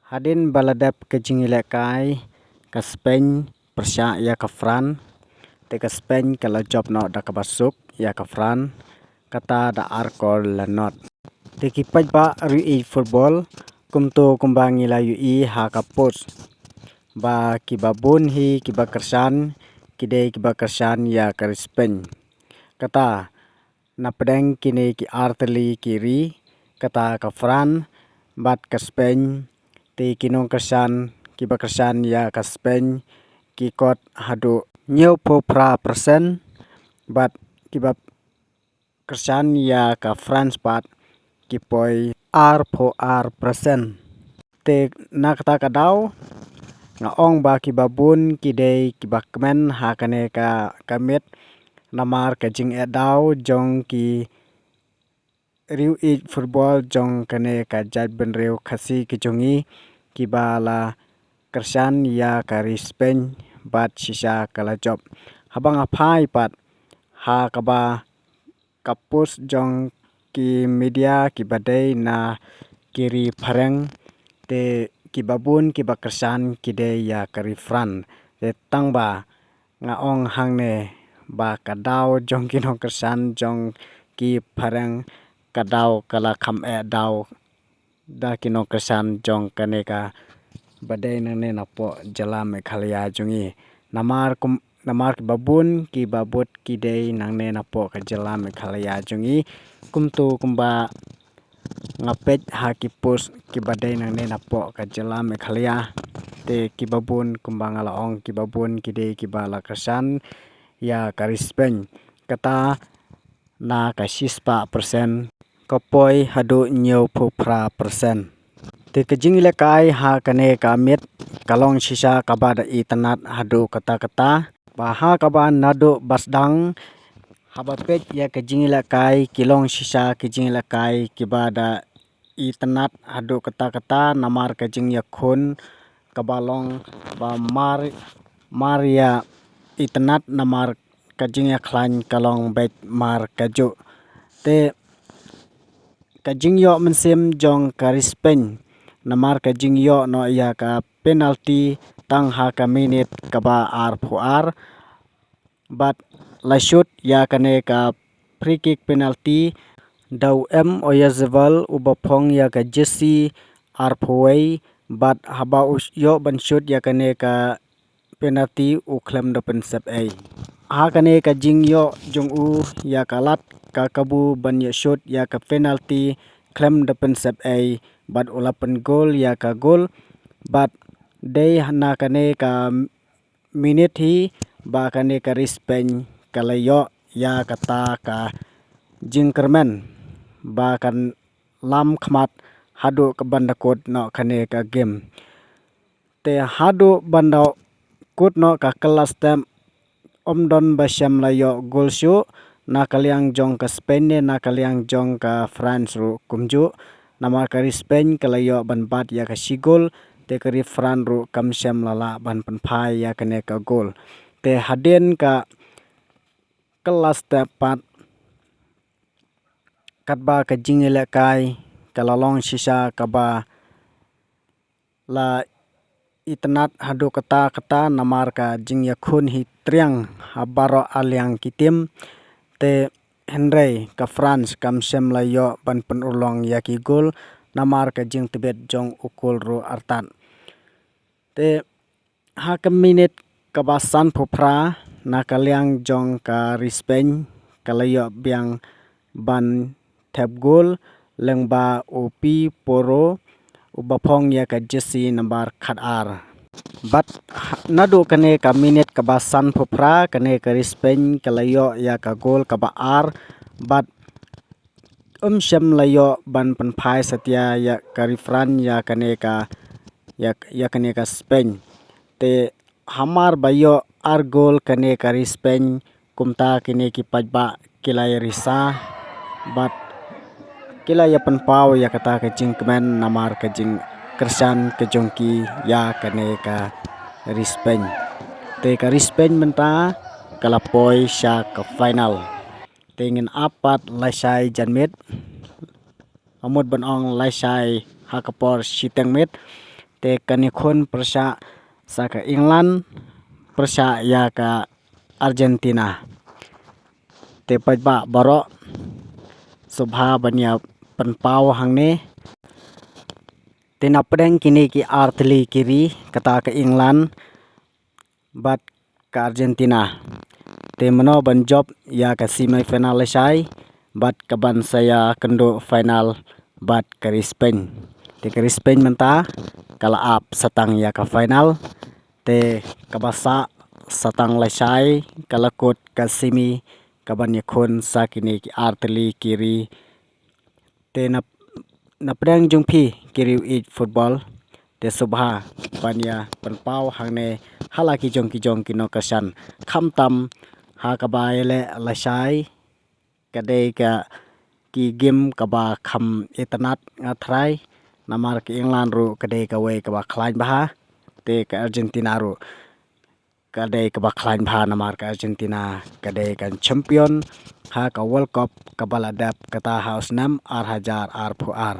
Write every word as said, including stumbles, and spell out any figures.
Hadien ba la dep ka jingïalehkai, ka Spain pyrshah ïa ka France, te ka Spain ka la jop noh da kaba suk ïa ka France, kata da ar kol la not. Te ki paidbah riewieid football, kumto kumba ngi la ïohi ha ka post, ba kiba bun hi kiba kyrshan, ki dei kiba kyrshan ïa ka ri Spain. Kata, na pdeng kine ki artylli ki ri, kata ka France bad ka Spain, te ki nongkyrshan kiba kyrshan ïa ka Spain ki kot haduh hynñiewphew phra percent, bad kiba kyrshan ïa ka France pat ki poi arphew ar percent. Te na kata ka daw, nga ong ba kiba bun ki dei kiba kmen ha kane ka, ka miet, namar ka jingeh daw jong ki riewieid football jong kane ka jaitbynriew Khasi ka jong ngi, kiba la kyrshan ïa ka ri Spain bad shisha ka la jop. Haba nga phai pat ha kaba ka post jong ki media kiba dei na ki ri phareng, te kiba bun kiba kyrshan ki dei ïa ka ri France. Te tang ba nga ong hangne ba ka daw jong ki nongkyrshan jong ki phareng, ka daw ka la kham eh daw da ki nongkyrshan jong kane kaba dei nangne napoh jylla Meghalaya jong ngi. Namar kum, namar kiba bun kiba bud ki dei nangne napoh ka jylla Meghalaya jong ngi. Kumto kumba nga peit ha ki post kiba dei nangne napoh ka jylla Meghalaya, te kiba bun kumba nga la ong, kiba bun ki dei kiba la kyrshan ïa ka ri Spain. Kata na ka shispah percent, ka poi haduh hynñiewphew phra percent. Te ka jingïalehkai ha kane ka miet ka long shisha kaba da itynnad haduh katta katta. Ba ha kaba naduh ba sdang, haba peit ïa ka jingïalehkai, ki long shisha ki jingïalehkai kiba da itynnad haduh katta katta, namar ka jingïakhun kaba long ba mar, mar ïa itynnad, namar ka jingïakhlaiñ ka long beit mar kajuh. Te ka jingïoh mynsiem jong ka ri Spain, namar ka jingïoh noh ïa ka penalty tang ha ka minit kaba arphew ar, bad la shoot ïa kane ka free kick penalty da u M Oyarzabal uba phong ïa ka jersey arphew wei, bad haba u ïoh ban shoot ïa kane ka penalty u khlem da pynsep ei. Ha kane ka jingïoh jong u ïa ka lad ka kabu ban ïoh shoot ïa ka penalty khlem da pynsep ei, bad u la pyngol ïa ka gol, bad dei na kane ka minit hi ba kane ka ri Spain ka la ïoh ïa kata ka jingkyrmen ba kan lam khmat haduh ka ban da kut noh kane ka game. Te haduh ban da kut noh ka kylla step, ym don ba shem la ïoh gol shuh na ka liang jong ka Spain ne na ka liang jong ka France ruh kumjuh. Namar ka ri Spain ka la ïoh ban bat ïa ka shi gol, te ka ri France ruh kam shem la lah ban pynphai ïa kane ka gol. Te hadien ka kylla step pat, katba ka jingïalehkai ka la long shisha kaba la itynnad haduh katta katta, namar ka jingïakhun hi triang ha baroh arliang ki tim. Te hynrei ka France kam shem la ïoh ban pynurlong ïa ki gol, namar ka jingtbit jong u gol ruh artat. Te ha ka minit kaba sanphew phra, na ka liang jong ka ri Spain ka la ïoh biang ban thep gol lyngba u Pi Poro uba phong ïa ka jersey nambar khatar. Bad ha-, naduh kane ka minit kaba sanphew phra, kane ka ri Spain ka la ïoh ïa ka gol kaba ar, bad ym shem la ïoh ban pynphai satia ïa ka ri France ïa kane ka, ïa, ïa kane ka Spain. Te hamar ba ïoh ar gol kane ka ri Spain, kumta kine ki paidbah ki la ïa risa, bad ki la ïa pynpaw ïa kata ka jingkmen namar ka jingkyrshan ka jong ki ïa kane ka ri Spain. Te ka ri Spain mynta ka la poi sha ka final. Te ngin ap pat lashai janmiet, amut ban ong lashai ha ka por shiteng miet. Te kan ïakhun pyrshah sa ka England pyrshah ïa ka Argentina. Te paidbah baroh, sngewbha ban ïa pynpaw hangne. Te na pdeng kine ki artylli ki ri, kata ka England bad ka Argentina, te mano ban jop ïa ka semi final lashai bad kaban sa ïakynduh final bad ka ri Spain. Te ka ri Spain mynta ka la ap satang ïa ka final. Te kaba sah satang lashai ka la kut ka semi kaban ïakhun sa kine ki artylli ki ri. Te na, na pdeng jong phi ki riew ïeit football, te sngewbha ban ïa pynpaw hangne ha la ki jong ki jong ki nongkyrshan. Khamtam ha kaba ïaleh lashai, ka dei ka ki game kaba kham itynnad nga tharai, namar ka England ruh ka dei kawei kaba khlaiñ bha, te ka Argentina ruh ka dei kaba khlaiñ bha, namar ka Argentina ka dei ka champion ha ka World Cup kaba la dep kata ha u snem ar hajar arphew ar.